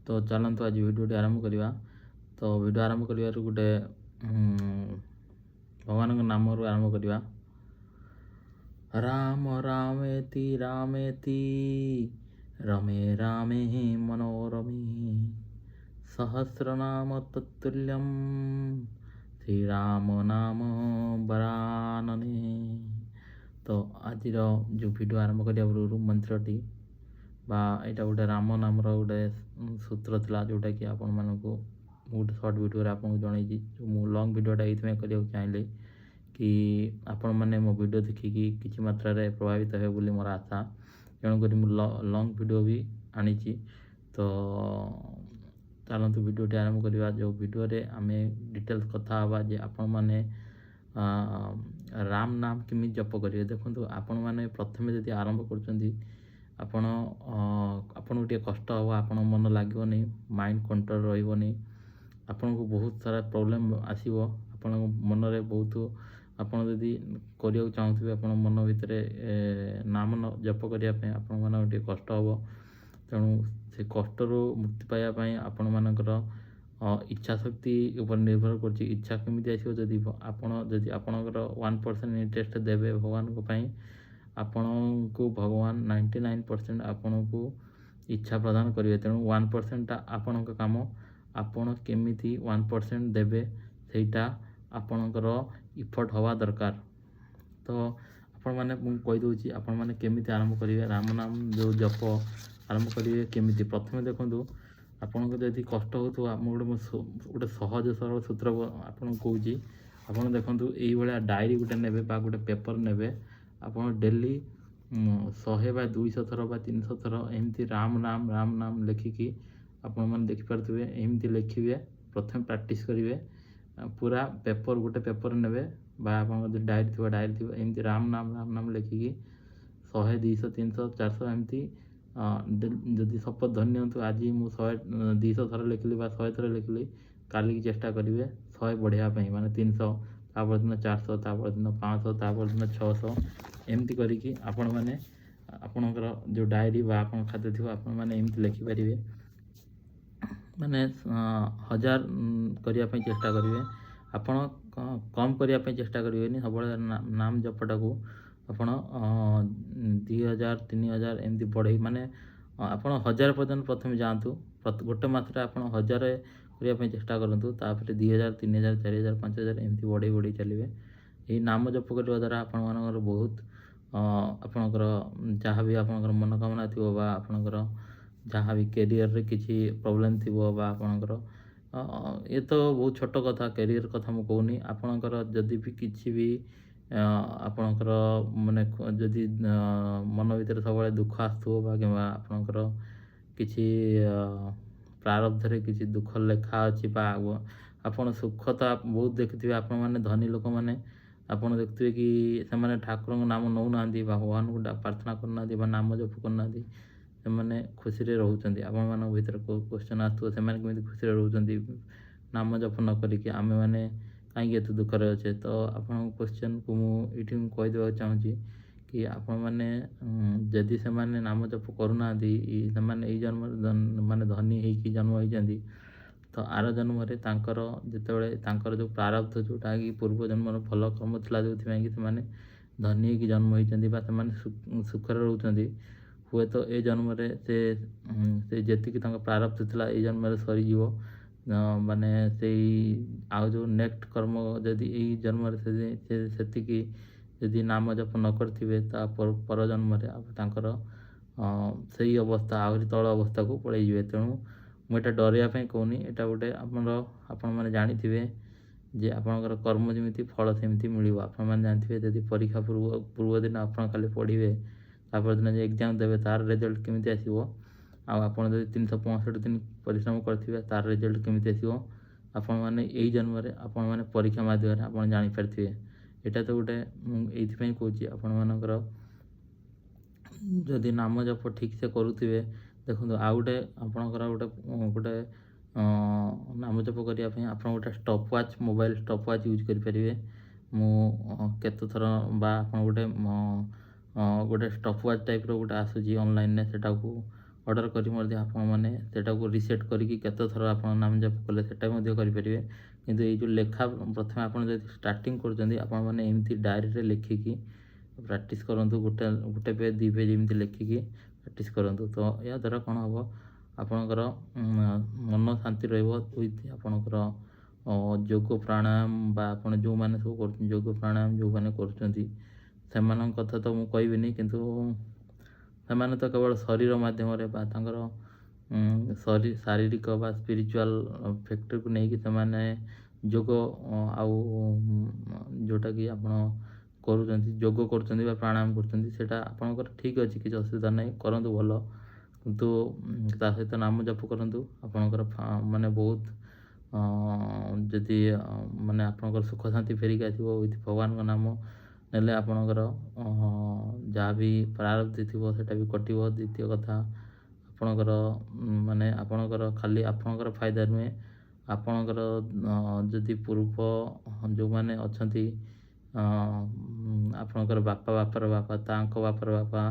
ତ ଚାଲନ୍ତୁ, ଆଜି ଭିଡ଼ିଓଟି ଆରମ୍ଭ କରିବା। ତ ଭିଡ଼ିଓ ଆରମ୍ଭ କରିବାରୁ ଗୋଟେ ଭଗବାନଙ୍କ ନାମରୁ ଆରମ୍ଭ କରିବା। ରାମ ରାମେତି ରାମେତି ରମେ ରାମେ ମନୋରମେ, ସହସ୍ରନାମ ତତ୍ତୁଲ୍ୟମ୍ ଶ୍ରୀରାମ ନାମ ବରାନନେ। ତ ଆଜିର ଯେଉଁ ଭିଡ଼ିଓ ଆରମ୍ଭ କରିବା ପୂର୍ବରୁ ମନ୍ତ୍ରଟି ବା ଏଇଟା ଗୋଟେ ରାମ ନାମର ଗୋଟେ ସୂତ୍ର ଥିଲା, ଯେଉଁଟାକି ଆପଣମାନଙ୍କୁ ମୁଁ ଗୋଟେ ସର୍ଟ ଭିଡ଼ିଓରେ ଆପଣଙ୍କୁ ଜଣେଇଛି। ମୁଁ ଲଙ୍ଗ୍ ଭିଡ଼ିଓଟା ଏଇଥିପାଇଁ କରିବାକୁ ଚାହିଁଲି କି ଆପଣମାନେ ମୋ ଭିଡ଼ିଓ ଦେଖିକି କିଛି ମାତ୍ରାରେ ପ୍ରଭାବିତ ହେବେ ବୋଲି ମୋର ଆଶା। ତେଣୁକରି ମୁଁ ଲଙ୍ଗ୍ ଭିଡ଼ିଓ ବି ଆଣିଛି। ତ ଚାଲନ୍ତୁ, ଭିଡ଼ିଓଟି ଆରମ୍ଭ କରିବା, ଯେଉଁ ଭିଡ଼ିଓରେ ଆମେ ଡିଟେଲ୍ସ କଥା ହେବା ଯେ ଆପଣମାନେ ରାମ ନାମ କେମିତି ଜପ କରିବେ। ଦେଖନ୍ତୁ, ଆପଣମାନେ ପ୍ରଥମେ ଯଦି ଆରମ୍ଭ କରୁଛନ୍ତି, ଆପଣଙ୍କୁ ଟିକେ କଷ୍ଟ ହେବ, ଆପଣଙ୍କ ମନ ଲାଗିବନି, ମାଇଣ୍ଡ କଣ୍ଟ୍ରୋଲ ରହିବନି, ଆପଣଙ୍କୁ ବହୁତ ସାରା ପ୍ରୋବ୍ଲେମ୍ ଆସିବ। ଆପଣଙ୍କ ମନରେ ବହୁତ, ଆପଣ ଯଦି କରିବାକୁ ଚାହୁଁଥିବେ, ଆପଣ ମନ ଭିତରେ ନାମ ଜପ କରିବା ପାଇଁ ଆପଣମାନଙ୍କୁ ଟିକେ କଷ୍ଟ ହେବ। ତେଣୁ ସେ କଷ୍ଟରୁ ମୁକ୍ତି ପାଇବା ପାଇଁ ଆପଣମାନଙ୍କର ଇଚ୍ଛା ଶକ୍ତି ଉପରେ ନିର୍ଭର କରୁଛି। ଇଚ୍ଛା କେମିତି ଆସିବ? ଯଦି ଆପଣ ଯଦି ଆପଣଙ୍କର 1% ଇଣ୍ଟରେଷ୍ଟ ଦେବେ ଭଗବାନଙ୍କ ପାଇଁ, ଆପଣଙ୍କୁ ଭଗବାନ 99% ଆପଣଙ୍କୁ ଇଚ୍ଛା ପ୍ରଦାନ କରିବେ। ତେଣୁ 1%ଟା ଆପଣଙ୍କ କାମ। ଆପଣ କେମିତି 1% ଦେବେ, ସେଇଟା ଆପଣଙ୍କର ଇଫର୍ଟ ହେବା ଦରକାର। ତ ଆପଣମାନେ, ମୁଁ କହିଦେଉଛି ଆପଣମାନେ କେମିତି ଆରମ୍ଭ କରିବେ। ରାମ ନାମ ଯେଉଁ ଜପ ଆରମ୍ଭ କରିବେ କେମିତି? ପ୍ରଥମେ ଦେଖନ୍ତୁ, ଆପଣଙ୍କୁ ଯଦି କଷ୍ଟ ହେଉଥିବ, ମୁଁ ଗୋଟେ ସହଜ ସରଳ ସୂତ୍ର ଆପଣଙ୍କୁ କହୁଛି। ଆପଣ ଦେଖନ୍ତୁ, ଏଇଭଳିଆ ଡାଏରୀ ଗୋଟେ ନେବେ ବା ଗୋଟେ ପେପର୍ ନେବେ। ଆପଣ ଡେଲି 100 ବା 200 ଥର ବା 300 ଥର ଏମିତି ରାମ ନାମ, ରାମ ନାମ ଲେଖିକି, ଆପଣମାନେ ଦେଖିପାରୁଥିବେ, ଏମିତି ଲେଖିବେ। ପ୍ରଥମେ ପ୍ରାକ୍ଟିସ୍ କରିବେ। ପୁରା ପେପର୍, ଗୋଟେ ପେପର୍ ନେବେ ବା ଆପଣଙ୍କ ଯଦି ଡାଏରୀ ଥିବ, ଡାଏରୀ ଥିବ, ଏମିତି ରାମ ନାମ, ରାମ ନାମ ଲେଖିକି 100, 200, 300, 400 ଏମିତି ଯଦି ଶପଥ ଧରି ନିଅନ୍ତୁ, ଆଜି ମୁଁ 100, 200 ଥର ଲେଖିଲି ବା 100 ଥର ଲେଖିଲି, କାଲିକି ଚେଷ୍ଟା କରିବେ 100 ବଢ଼େଇବା ପାଇଁ, ମାନେ 300, ତାପରଦିନ 400, ତାପରଦିନ 500, ତାପରଦିନ 600। ଏମିତି କରିକି ଆପଣମାନେ ଆପଣଙ୍କର ଯେଉଁ ଡାଏରୀ ବା ଆପଣଙ୍କ ଖାତା ଥିବ, ଆପଣମାନେ ଏମିତି ଲେଖିପାରିବେ। ମାନେ 1000 କରିବା ପାଇଁ ଚେଷ୍ଟା କରିବେ। ଆପଣ କମ୍ କରିବା ପାଇଁ ଚେଷ୍ଟା କରିବେନି। ସବୁବେଳେ ନାମ ଜପଟାକୁ ଆପଣ 2000, 3000 ଏମିତି ବଢ଼େଇ, ମାନେ ଆପଣ 1000 ପର୍ଯ୍ୟନ୍ତ ପ୍ରଥମେ ଯାଆନ୍ତୁ। ଗୋଟେ ମାସରେ ଆପଣ 1000 କରିବା ପାଇଁ ଚେଷ୍ଟା କରନ୍ତୁ। ତାପରେ 2000, 3000, 4000, 5000 ଏମିତି ବଢ଼େଇ ବଢ଼େଇ ଚାଲିବେ। ଏହି ନାମ ଜପ କରିବା ଦ୍ୱାରା ଆପଣମାନଙ୍କର ବହୁତ ଆପଣଙ୍କର ଯାହା ବି ଆପଣଙ୍କର ମନୋକାମନା ଥିବ ବା ଆପଣଙ୍କର ଯାହା ବି କ୍ୟାରିୟରରେ କିଛି ପ୍ରୋବ୍ଲେମ୍ ଥିବ ବା ଆପଣଙ୍କର, ଏ ତ ବହୁତ ଛୋଟ କଥା, କ୍ୟାରିୟର କଥା ମୁଁ କହୁନି। ଆପଣଙ୍କର ଯଦି ବି କିଛି ବି ଆପଣଙ୍କର ମାନେ ଯଦି ମନ ଭିତରେ ସବୁବେଳେ ଦୁଃଖ ଆସୁଥିବ ବା କିମ୍ବା ଆପଣଙ୍କର କିଛି ପ୍ରାରବ୍ଧରେ କିଛି ଦୁଃଖ ଲେଖା ଅଛି ବା ଆପଣ ସୁଖ ତ ବହୁତ ଦେଖିଥିବେ। ଆପଣମାନେ ଧନୀ ଲୋକମାନେ ଆପଣ ଦେଖୁଥିବେ କି ସେମାନେ ଠାକୁରଙ୍କ ନାମ ନେଉନାହାନ୍ତି ବା ଭଗବାନଙ୍କୁ ପ୍ରାର୍ଥନା କରୁନାହାନ୍ତି ବା ନାମ ଜପ କରୁନାହାନ୍ତି, ସେମାନେ ଖୁସିରେ ରହୁଛନ୍ତି। ଆପଣମାନଙ୍କ ଭିତରେ କ୍ୱେଶ୍ଚନ୍ ଆସୁଥିବ, ସେମାନେ କେମିତି ଖୁସିରେ ରହୁଛନ୍ତି ନାମ ଜପ ନ କରିକି, ଆମେମାନେ କାହିଁକି ଏତେ ଦୁଃଖରେ ଅଛେ? ତ ଆପଣଙ୍କ କ୍ୱେଶ୍ଚନ୍କୁ ମୁଁ ଏଇଠି ମୁଁ କହିଦେବାକୁ ଚାହୁଁଛି କି ଆପଣମାନେ ଯଦି ସେମାନେ ନାମ ଜପ କରୁନାହାନ୍ତି, ସେମାନେ ଏଇ ଜନ୍ମରେ ମାନେ ଧନୀ ହେଇକି ଜନ୍ମ ହେଇଛନ୍ତି, ତ ଆର ଜନ୍ମରେ ତାଙ୍କର ଯେତେବେଳେ ତାଙ୍କର ଯେଉଁ ପ୍ରାରବ୍ଧ, ଯେଉଁଟାକି ପୂର୍ବ ଜନ୍ମର ଭଲ କର୍ମ ଥିଲା, ଯେଉଁଥିପାଇଁ କି ସେମାନେ ଧନୀ ହେଇକି ଜନ୍ମ ହେଇଛନ୍ତି ବା ସେମାନେ ସୁଖରେ ରହୁଛନ୍ତି, ହୁଏତ ଏ ଜନ୍ମରେ ସେ ଯେତିକି ତାଙ୍କ ପ୍ରାରବ୍ଧ ଥିଲା, ଏଇ ଜନ୍ମରେ ସରିଯିବ। ମାନେ ସେଇ ଆଉ ଯେଉଁ ନେକ୍ସଟ କର୍ମ, ଯଦି ଏଇ ଜନ୍ମରେ ସେ ସେତିକି ଯଦି ନାମ ଜପ ନ କରିଥିବେ, ତା ପର ଜନ୍ମରେ ତାଙ୍କର ସେଇ ଅବସ୍ଥା ଆହୁରି ତଳ ଅବସ୍ଥାକୁ ପଳେଇଯିବେ। ତେଣୁ ମୁଁ ଏଇଟା ଡରିବା ପାଇଁ କହୁନି। ଏଇଟା ଗୋଟେ ଆମର, ଆପଣମାନେ ଜାଣିଥିବେ ଯେ ଆପଣଙ୍କର କର୍ମ ଯେମିତି, ଫଳ ସେମିତି ମିଳିବ। ଆପଣମାନେ ଜାଣିଥିବେ, ଯଦି ପରୀକ୍ଷା ପୂର୍ବ ଦିନ ଆପଣ ଖାଲି ପଢ଼ିବେ, ତାପର ଦିନ ଯେ ଏକ୍ଜାମ୍ ଦେବେ, ତାର ରେଜଲ୍ଟ କେମିତି ଆସିବ? ଆଉ ଆପଣ ଯଦି 365 ଦିନ ପରିଶ୍ରମ କରିଥିବେ, ତାର ରେଜଲ୍ଟ କେମିତି ଆସିବ? ଆପଣମାନେ ଏଇ ଜନ୍ମରେ ଆପଣମାନେ ପରୀକ୍ଷା ମାଧ୍ୟମରେ ଆପଣ ଜାଣିପାରିଥିବେ। ଏଇଟା ତ ଗୋଟେ ମୁଁ ଏଇଥିପାଇଁ କହୁଛି, ଆପଣମାନଙ୍କର ଯଦି ନାମ ଜପ ଠିକ୍ସେ କରୁଥିବେ। ଦେଖନ୍ତୁ, ଆଉ ଗୋଟେ ଆପଣଙ୍କର ଗୋଟେ ନାମ ଜପ କରିବା ପାଇଁ ଆପଣ ଗୋଟେ stop watch, mobile stop watch use କରିପାରିବେ। ମୁଁ କେତେଥର ବା ଆପଣ ଗୋଟେ ଷ୍ଟପ୍ ୱାଚ୍ ଟାଇପ୍ର ଗୋଟେ ଆସୁଛି ଅନଲାଇନ୍ରେ, ସେଟାକୁ ଅର୍ଡ଼ର ଅର୍ଡ଼ର କରି ମଧ୍ୟ ଆପଣମାନେ ସେଇଟାକୁ ରିସେଟ୍ କରିକି କେତେ ଥର ଆପଣ ନାମ ଜପ କଲେ, ସେଟା ମଧ୍ୟ କରିପାରିବେ। କିନ୍ତୁ ଏଇ ଯେଉଁ ଲେଖା, ପ୍ରଥମେ ଆପଣ ଯଦି ଷ୍ଟାର୍ଟିଂ କରୁଛନ୍ତି, ଆପଣମାନେ ଏମିତି ଡାଏରୀରେ ଲେଖିକି ପ୍ରାକ୍ଟିସ୍ କରନ୍ତୁ। ଗୋଟେ ଗୋଟେ ପେଜ୍, 2 ପେଜ୍ ଏମିତି ଲେଖିକି ପ୍ରାକ୍ଟିସ୍ କରନ୍ତୁ। ତ ଏହାଦ୍ୱାରା କ'ଣ ହେବ? ଆପଣଙ୍କର ମନ ଶାନ୍ତି ରହିବ। ୱିଥ୍ ଆପଣଙ୍କର ଯୋଗ ପ୍ରାଣାୟାମ ବା ଆପଣ ଯେଉଁମାନେ ସବୁ କରୁଛନ୍ତି, ଯୋଗ ପ୍ରାଣାୟାମ ଯେଉଁମାନେ କରୁଛନ୍ତି, ସେମାନଙ୍କ କଥା ତ ମୁଁ କହିବିନି। କିନ୍ତୁ ସେମାନେ ତ କେବଳ ଶରୀର ମାଧ୍ୟମରେ ବା ତାଙ୍କର ଶାରୀରିକ ବା ସ୍ପିରିଚୁଆଲ୍ ଫ୍ୟାକ୍ଟରକୁ ନେଇକି ସେମାନେ ଯୋଗ ଆଉ ଯେଉଁଟାକି ଆପଣ କରୁଛନ୍ତି, ଯୋଗ କରୁଛନ୍ତି ବା ପ୍ରାଣାୟାମ କରୁଛନ୍ତି, ସେଇଟା ଆପଣଙ୍କର ଠିକ୍ ଅଛି, କିଛି ଅସୁବିଧା ନାହିଁ, କରନ୍ତୁ, ଭଲ। କିନ୍ତୁ ତା ସହିତ ନାମ ଜପ କରନ୍ତୁ। ଆପଣଙ୍କର ମାନେ ବହୁତ ଯଦି ମାନେ ଆପଣଙ୍କର ସୁଖ ଶାନ୍ତି ଫେରିକି ଆସିବ। ୱିଥ୍ ଭଗବାନଙ୍କ ନାମ ନେଲେ ଆପଣଙ୍କର ଯାହା ବି ପ୍ରାରବ୍ଧ ଥିବ, ସେଇଟା ବି କଟିବ। ଦ୍ୱିତୀୟ କଥା, ଆପଣଙ୍କର ମାନେ ଆପଣଙ୍କର ଖାଲି ଆପଣଙ୍କର ଫାଇଦା ନୁହେଁ, ଆପଣଙ୍କର ଯଦି ପୂର୍ବ ଯେଉଁମାନେ ଅଛନ୍ତି, ଆପଣଙ୍କର ବାପା, ବାପାର ବାପା, ତାଙ୍କ ବାପାର ବାପା,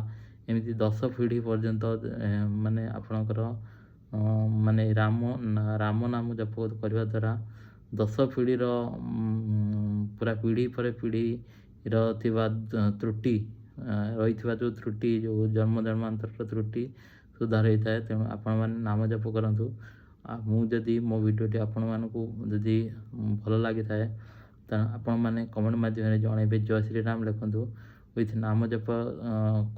ଏମିତି 10 ପିଢ଼ି ପର୍ଯ୍ୟନ୍ତ ମାନେ ଆପଣଙ୍କର ମାନେ ରାମ ରାମ ନାମ ଜପ କରିବା ଦ୍ୱାରା 10 ପିଢ଼ିର ପୁରା ପିଢ଼ି ପରେ ପିଢ଼ିର ଥିବା ତ୍ରୁଟି ରହିଥିବା, ଯେଉଁ ତ୍ରୁଟି, ଯେଉଁ ଜନ୍ମ ଜନ୍ମାନ୍ତରର ତ୍ରୁଟି ସୁଧାର ହେଇଥାଏ। ତେଣୁ ଆପଣମାନେ ନାମ ଜପ କରନ୍ତୁ। ଆଉ ମୁଁ ଯଦି ମୋ ଭିଡ଼ିଓଟି ଆପଣମାନଙ୍କୁ ଯଦି ଭଲ ଲାଗିଥାଏ, ତ ଆପଣମାନେ କମେଣ୍ଟ ମାଧ୍ୟମରେ ଜଣାଇବେ। ଜୟ ଶ୍ରୀରାମ ଲେଖନ୍ତୁ, ୱିଥ୍ ନାମ ଜପ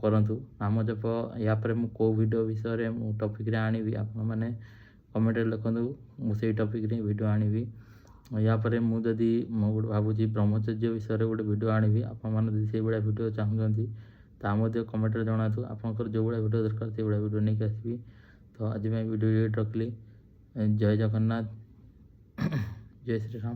କରନ୍ତୁ। ନାମ ଜପ ୟା ପରେ ମୁଁ କେଉଁ ଭିଡ଼ିଓ ବିଷୟରେ ମୁଁ ଟପିକ୍ରେ ଆଣିବି, ଆପଣମାନେ କମେଣ୍ଟରେ ଲେଖନ୍ତୁ। ମୁଁ ସେଇ ଟପିକ୍ରେ ଭିଡ଼ିଓ ଆଣିବି। ୟା ପରେ ମୁଁ ଯଦି ମୁଁ ଗୋଟେ ଭାବୁଛି, ବ୍ରହ୍ମଚର୍ଯ୍ୟ ବିଷୟରେ ଗୋଟେ ଭିଡ଼ିଓ ଆଣିବି। ଆପଣମାନେ ଯଦି ସେଇଭଳିଆ ଭିଡ଼ିଓ ଚାହୁଁଛନ୍ତି, ତାହା ମଧ୍ୟ କମେଣ୍ଟରେ ଜଣାନ୍ତୁ। ଆପଣଙ୍କର ଯେଉଁ ଭଳିଆ ଭିଡ଼ିଓ ଦରକାର, ସେଇଭଳିଆ ଭିଡ଼ିଓ ନେଇକି ଆସିବି। ତ ଆଜି ପାଇଁ ଭିଡ଼ିଓ ଏଇଠି ରଖିଲି। ଜୟ ଜଗନ୍ନାଥ, ଜୟ ଶ୍ରୀରାମ।